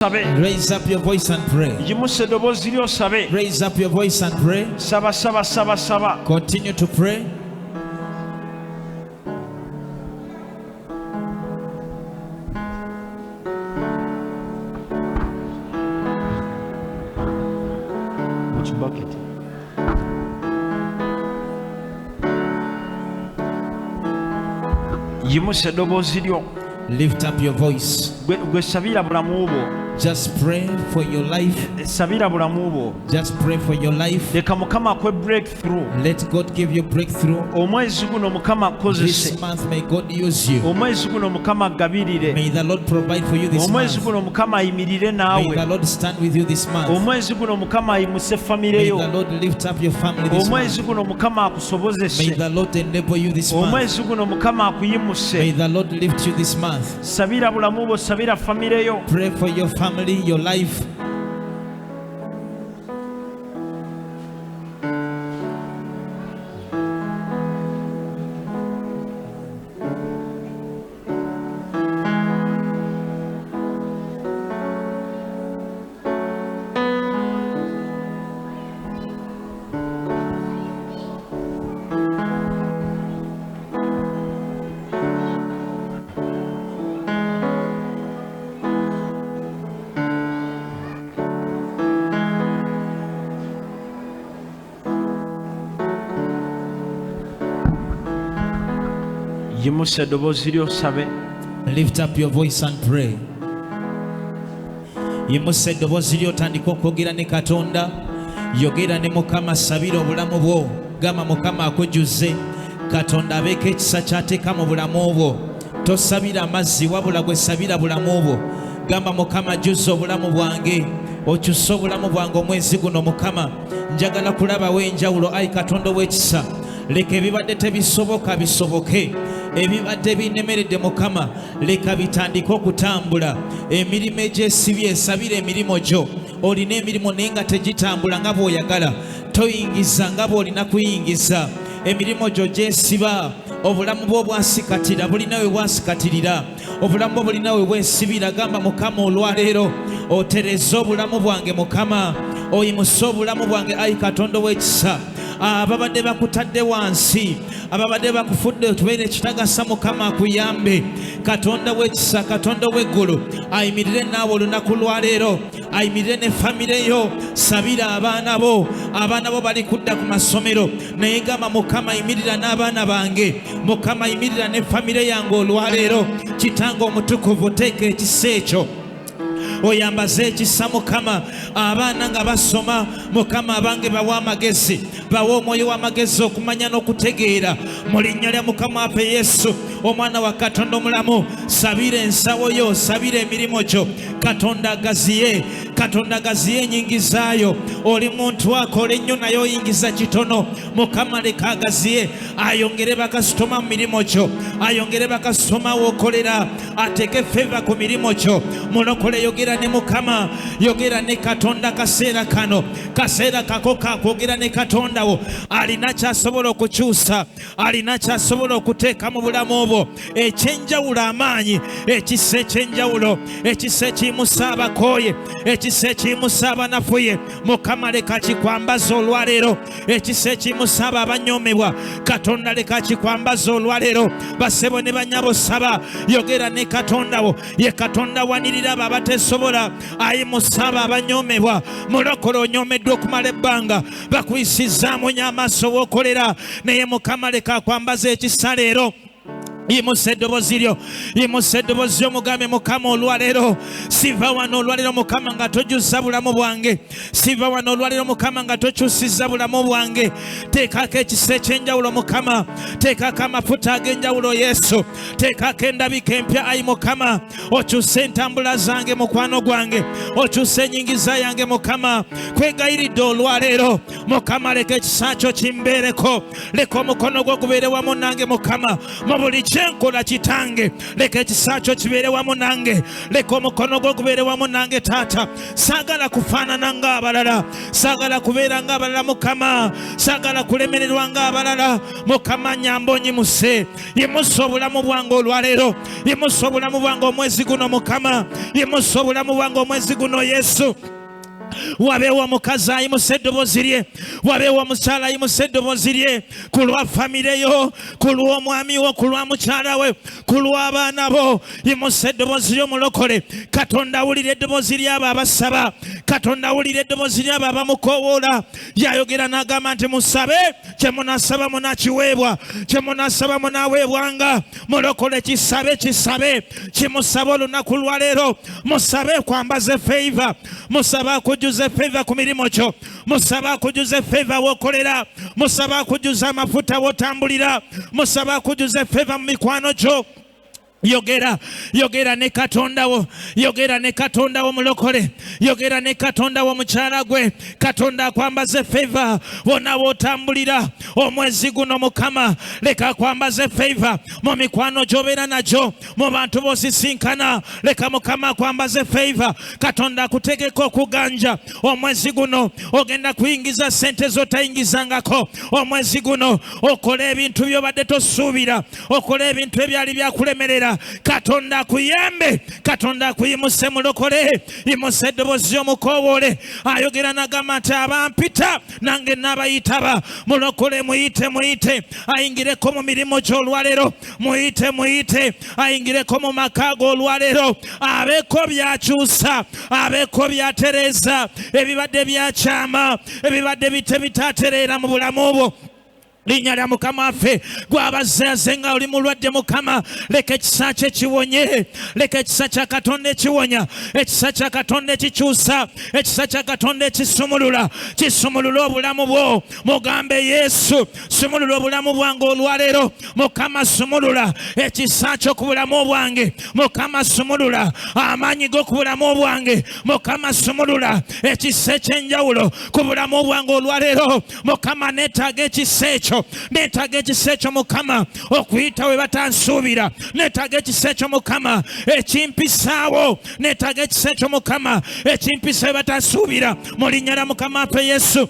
Osabe. Raise up your voice and pray. Yimusa eddoboozi lyo osabe. Raise up your voice and pray. Saba, saba, saba, saba. Continue to pray. Which bucket? Yimusa eddoboozi lyo. Lift up your voice. Gwe sabira bulamu bwo. Just pray for your life. Sabira bulamu bwo. Just pray for your life. Leka Mukama akuwe breakthrough. Let God give you breakthrough. Omwezi guno Mukama akukozese. This month may God use you. Omwezi guno Mukama agabirire. May the Lord provide for you this Omwezi month. guno Mukama ayimirire May naawe. the Lord stand with you this month. Omwezi guno Mukama ayimuse famire May yo. the Lord lift up your family this month. Omwezi guno Mukama May akusobozese. the Lord enable you this month. Omwezi guno Mukama akuyimuse. May the Lord lift you this month. Sabira bulamu bwo, sabira famire yo. Pray for your family, your life. Yimusa eddoboozi lyo osabe. Lift up your voice and pray. Yimusa eddoboozi lyo otandike okwogera ne Katonda. Yogera ne Mukama, sabira obulamu bwo. Gamba Mukama akujjuze. Katonda abeeko ekisa ky'ateeka mu bulamu bwo. Tosabira amazzi wabula gwe sabira bulamu bwo. Gamba Mukama jjuza obulamu bwange, okyuse obulamu bwange omwezi guno Mukama. Njagala kulabawo enjawulo ayi Katonda ow'ekisa. Leka ebibadde tebisoboka bisoboke. Ebibadde binnemeredde Mukama leka bitandike okutambula. Emirimu egyesibye esabira emirimu gyo. Olina emirimu naye nga tegitambula nga bw'oyagala, toyingiza nga bw'olina kuyingiza. Emirimu gyo gyesiba, obulamu bwo bwasikatira, bulina we bwasikatirira, obulamu bwo bulina we bwesibira. Gamba Mukama olwaleero otereze obulamu bwange Mukama, oyimuse obulamu bwange ayi Katonda ow'ekisa. Ababadde bakutadde wansi, ababadde bakufudde otubeere ekitagasa, Mukama akuyambe. Katonda w'ekisa, Katonda w'eggulu ayimirire naawe olunaku lwaleero, ayimirire ne famire yo. Sabira abaana bo, abaana bo bali kudda ku masomero, naye gamba Mukama yimirira n'abaana bange, Mukama yimirira ne famire yange olwaleero. Kitange omutukuvu teeka ekisa ekyo, oyambaze ekisa Mukama. Abaana nga basoma Mukama abange bawe amagezi, bawe omwoyo w'amagezi okumanya n'okutegeera mu linnya lya Mukama waffe Yesu omwana wa Katonda omulamu. Sabira ensawo yo, sabira emirimu gyo. Katonda agaziye, Katonda agaziye ennyingizaayo. Oli muntu akola ennyo naye oyingiza kitono. Mukama leka agaziye, ayongere bakasitoma mu mirimu gyo, ayongere bakasitoma w'okolera, ateeke feva ku mirimu gyo. Mulokole yogera ne Mukama, yogera ne Katonda kaseera kano, kaseera kako kakwogera ne Katonda wo. Alina ky'asobola okukyusa, alina ky'asobola okuteeka mu bulamu bwo ekyenjawulo, amaanyi, ekisa ekyenjawulo, ekisa ekiyimusa abakooye, ekisa ekiyimusa abanafuye. Mukama leka kikwambaze olwaleero, ekisa ekiyimusa abo abanyoomebwa. Katonda leka kikwambaze olwaleero. Basebo ne bannyabo saba, yogera ne Katonda wo. Ye Katonda wanirira abo abateesobola, ayimusa abo abanyoomebwa. Mulokole onyoomeddwa okumala ebbanga, bakuyisizaamu nnyo amaaso w'okolera, naye Mukama leka akwambaze ekisa leero. Yimusa eddoboozi lyo, yimusa eddoboozi lyo, mugambe Mukama olwaleero siva wano olwaleero Mukama nga tojjuza bulamu bwange, siva wano olwaleero Mukama nga tokyusizza bulamu bwange. Teekako ekisa ekyenjawulo Mukama, teekako amafuta ag'enjawulo Yesu, teekako endabika empya ayi Mukama, okyuse entambula zange mukwano gwange, okyuse ennyingiza yange Mukama. Kwegayiridde olwaleero Mukama, leka ekisa kyo kimbeereko, leka omukono gwo gubeere wamu nange Mukama mu buli kye kyenkola kitange, leka ekisa kyo kibeere wamu nange, leka omukono gwo gubeere wamu nange taata. Saagala kufaanana ng'abalala, saagala kubeera ng'abalala Mukama, saagala kulemererwa ng'abalala. Mukama nyamba onyimuse, yimusa obulamu bwange olwaleero, yimusa obulamu bwange omwezi guno Mukama, yimusa obulamu bwange omwezi guno Yesu. Wabeewo omukazi ayimusa eddoboozi lye, wabeewo omukyala ayimusa eddoboozi lye ku lwa famire yo, ku lw'omwami wo, ku lwa mukyala we, ku lw'abaana bo. Yimusa eddoboozi ly'omulokole. Katonda awulira eddoboozi ly'abo abasaba, Katonda awulira eddoboozi ly'abo abamukoowoola. Yayogera n'agamba nti musabe, kye munaasaba munaakiweebwa, kye munaasaba munaaweebwanga. Mulokole kisabe, kisabe, kimusabe olunaku lwaleero. Musabe kwambaze favor, musabe akujjuze favor ku mirimu gyo, musabe akujjuze favor w'okolera, musabe akujjuze amafuta w'otambulira, musabe akujjuze favor mu mikwano gyo. Yogera, yogera ne Katonda wo, yogera ne Katonda wo mulokole, yogera ne Katonda wo mukyala gwe. Katonda akwambaze favor wonna w'otambulira omwezi guno. Mukama leka akwambaze favor mu mikwano gy'obeera nagyo, mu bantu b'osisinkana. Leka Mukama akwambaze favor. Katonda akutegeka okuganja omwezi guno. Ogenda kuyingiza sente z'otayingizangako omwezi guno, okola ebintu by'obadde tosuubira, okola ebintu ebyali byakulemerera. Katonda akuyambe, Katonda akuyimuse mulokole. Yimusa eddoboozi y'omukoowole. Ayogera n'agamba nti abampita nange n'abayitaba. Mulokole muyite, muyite ayingireko mu mirimu gy'olwaleero, muyite, muyite ayingireko mu maka g'olwaleero, abeeko byakyusa, abeeko byatereeza ebibadde byakyama, ebibadde bite bitatereera mu bulamu bwo. Linnya lya Mukama waffe, gwabazze nga oli mulwadde, Mukama leka ekisa kye kiwonye, leka ekisa kya Katonda ekiwonya, ekisa kya Katonda ekikyusa, ekisa kya Katonda ekisumulula, kisumulula obulamu bwo. Mugambe Yesu, sumulula obulamu bwange olwaleero. Mukama sumulula ekisa kyo ku bulamu bwange. Mukama sumulula amaanyi go ku bulamu bwange. Mukama sumulula ekisa ekyenjawulo ku bulamu bwange olwaleero. Mukama neetaaga ekisa ekyo, neetaaga ekisa ekyo Mukama, okuyita we batansuubira. Neetaaga ekisa ekyo Mukama ekimpisaawo, neetaaga ekisa ekyo Mukama ekimpisa we batansuubira, mu linnya lya Mukama waffe Yesu.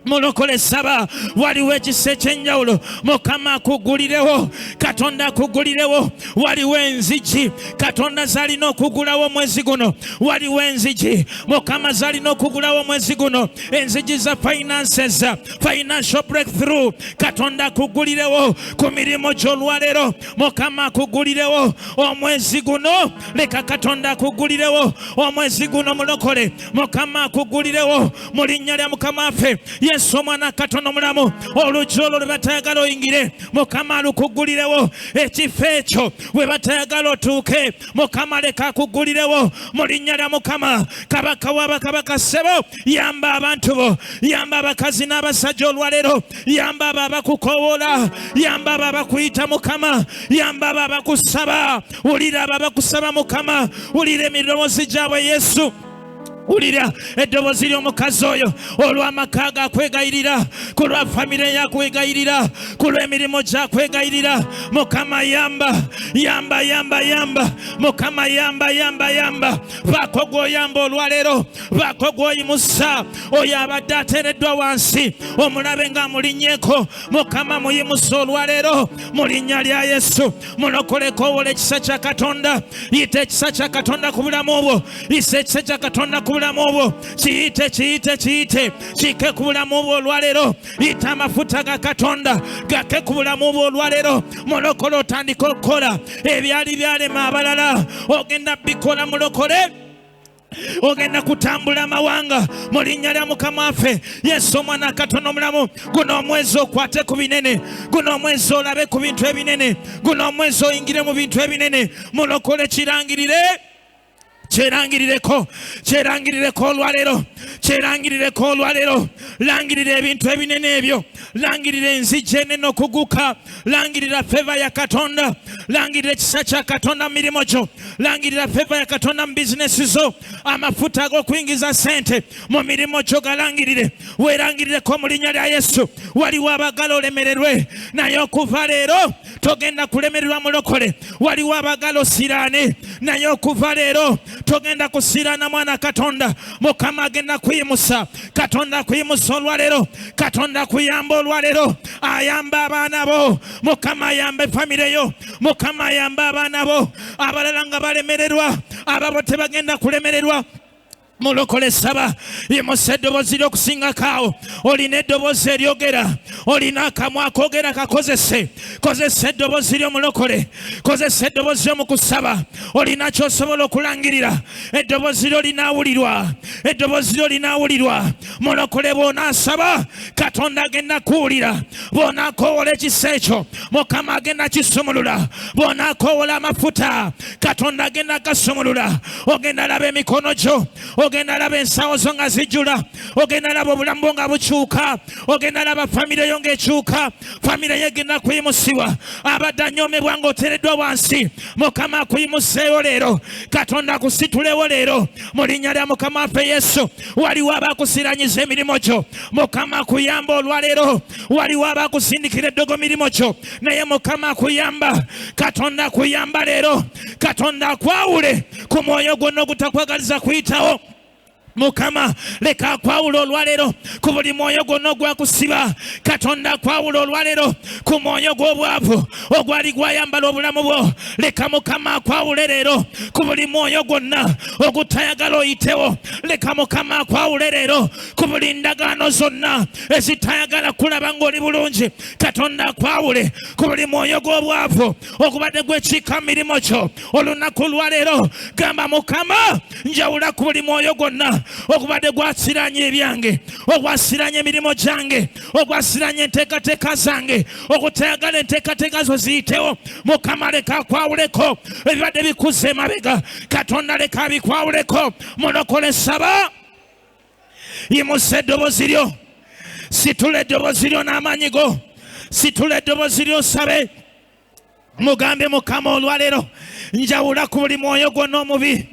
Mulokole saba, waliwo ekisa ekyenjawulo Mukama akugulirewo, Katonda akugulirewo. Waliwo enzigi Katonda zalina okugulawo omwezi guno, waliwo enzigi Mukama zalina okugulawo omwezi guno, enzigi za finances, financial breakthrough. Katonda akugulirewo ku mirimu gy'olwaleero. Mukama akugulirewo omwezi guno. Leka Katonda akugulirewo omwezi guno. Mulokole, Mukama akugulirewo mu linnya lya Mukama waffe Yesu omwana Katonda omulamu. Oluggi olwo lwe batayagala oyingire, Mukama alukugulirewo. Ekifo ekyo we batayagala otuuke, Mukama leka akugulirewo mu linnya lya Mukama. Kabaka w'abakabaka, ssebo, yamba abantu bo, yamba abakazi n'abasajja olwaleero, yamba abo abakukoowoola, yamba abo abakuyita Mukama, yamba abo abakusaba. Wulira abo abakusaba Mukama, wulira emiroboozi gyabwe Yesu. Wulira eddoboozi ly'omukazi oyo olw'amaka gakwegayirira, ku lwa famire yakwegayirira, ku lw'emirimu gyakwegayirira. Mukama yamba, yamba, yamba, yamba. Mukama yamba, yamba, yamba. Baako gw'oyamba olwaleero, baako gw'oyimusa. Oyo abadde ateereddwa wansi, omulabe ng'amulinnyeeko, Mukama muyimusa olwaleero mu linnya lya Yesu. Mulokoleko, owola ekisa kya Katonda. Yita ekisa kya Katonda ku bulamu bwo, yisa ekisa kya Katonda ku bulamu bwo. Kiyite, kiyite, kiyite, kikke ku bulamu bwo olwaleero. Yita amafuta ga Katonda gakke ku bulamu bwo olwaleero. Mulokole, otandika okukola ebyali byalema abalala, ogenda bikola. Mulokole, ogenda kutambula amawanga mu linnya lya Mukama waffe Yesu omwana Katonda omulamu. Guno omwezi okwate ku binene, guno omwezi olabe ku bintu ebinene, guno omwezi oyingire mu bintu ebinene. Mulokole, kirangirire, kyerangirireko, kyerangirireko olwaleero, kyerangirireko olwaleero. Langirira ebintu ebinene ebyo, langirira enzigi enene okuguka, langirira favor ya Katonda, langirira ekisa kya Katonda mu mirimu gyo, langirira favor ya Katonda mu bizinesi zo. Amafuta ag'okuyingiza sente mu mirimu gyo galangirire, weerangirireko mu linnya lya Yesu. Waliwo abagala olemererwe, naye okuva leero Togenda kulemererwa mulokole. Waliwo abagala osiraane, naye okuva leero togenda kusiraana mwana Katonda. Mukama agenda kuyimusa. Katonda kuyimusa olwaleero. Katonda kuyamba olwaleero. Ayamba abaana bo. Mukama ayamba efamire yo. Mukama ayamba abaana bo. Abalala nga balemererwa, ababo tebagenda kulemererwa. Mulokole saba, yimusa eddoboozi ly'okusingako awo. Olina eddoboozi eryogera, olina akamwa akoogera, kakozese. Kozesa eddoboozi ly'omulokole, kozesa eddoboozi lyo mu kusaba. Olina ky'osobola okulangirira, eddoboozi lyo linaawulirwa, eddoboozi lyo linaawulirwa. Mulokole bw'onaasaba, Katonda agenda kuwulira. Bw'onaakoowola ekisa ekyo, Mukama agenda kisumulula. Bw'onaakoowola amafuta, Katonda agenda gasumulula. Ogenda laba emikono gyo, ogenda laba ensawo zo nga zijjula, ogenda laba obulamu bwo nga bukyuka, ogenda laba famire yo ng'ekyuka. Famire yo egenda kuyimusibwa. Abadde anyoomebwa ng'oteereddwa wansi, Mukama akuyimuseewo leero. Katonda akusitulewo leero mu linnya lya Mukama waffe Yesu. Waliwo abakusiranyiza emirimu gyo, Mukama akuyamba olwaleero. Waliwo abakusindikira eddogo mirimu gyo, naye Mukama akuyamba. Katonda akuyamba leero. Katonda akwawule ku mwoyo gwonna ogutakwagaliza kuyitawo. Mukama leka akwawula olwaleero ku buli mwoyo gwonna ogwakusiba. Katonda akwawula olwaleero ku mwoyo gw'obwavu ogwali gwayambala obulamu bwo. Leka Mukama akwawule leero ku buli mwoyo gwonna ogutayagala oyitewo. Leka Mukama akwawule leero ku buli ndagaano zonna ezitayagala kulaba ng'oli bulungi. Katonda akwawule ku buli mwoyo gw'obwavu ogubadde gwekiika mu mirimu gyo olunaku lwaleero. Gamba Mukama, njawula ku buli mwoyo gwonna ogubadde gwasiranya ebyange, ogwasiranya emirimu gyange, ogwasiranya enteekateeka zange, ogutayagala enteekateeka zo ziyitewo. Mukama leka akwawuleko ebibadde bikuza emabega. Katonda leka abikwawuleko. Mulokole saba, yimusa eddoboozi lyo, situla eddoboozi lyo n'amaanyi go, situla eddoboozi lyo osabe. Mugambe Mukama olwaleero, njawula ku buli mwoyo gwonna omubi,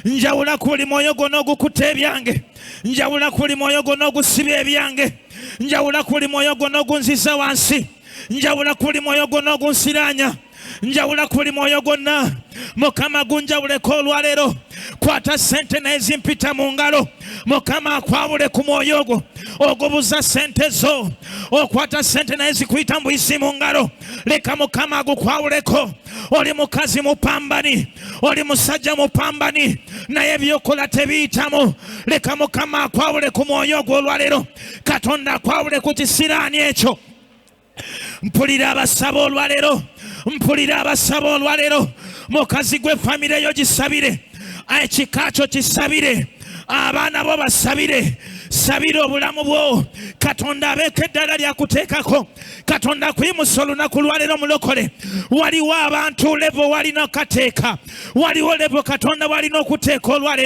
njawula ku buli mwoyo gwonna ogukutta ebyange, njawula ku buli mwoyo gwonna ogusiba ebyange, njawula ku buli mwoyo gwonna ogunziza wansi, njawula ku buli mwoyo gwonna ogunsiraanya, njawula ku buli mwoyo gwonna. Mukama gunjawuleko olwaleero. Kwata ssente naye zimpita mu ngalo. Mukama akwawule ku mwoyo ogwo ogubuza ssente zo. Okwata ssente naye zikuyita mbuyisi mu ngalo. Leka Mukama agukwawuleko. Oli mukazi mupambani, oli musajja mupambani, naye byokola tebiyitamu. Leka Mukama akwawule ku mwoyo ogwo olwaleero. Katonda akwawule ku kisiraani ekyo. Mpulira abasaba olwaleero, mpulira abasaba olwaleero. Mukazi gwe famire yo gisabire, ekika kyo kisabire, abaana bo basabire. Sabira obulamu bwo, Katonda abeeko eddala lyakuteekako. Katonda akuyimusa olunaku lwaleero mulokole. Waliwo abantu level walina okukateeka, waliwo level Katonda walina okuteeka olwaleero.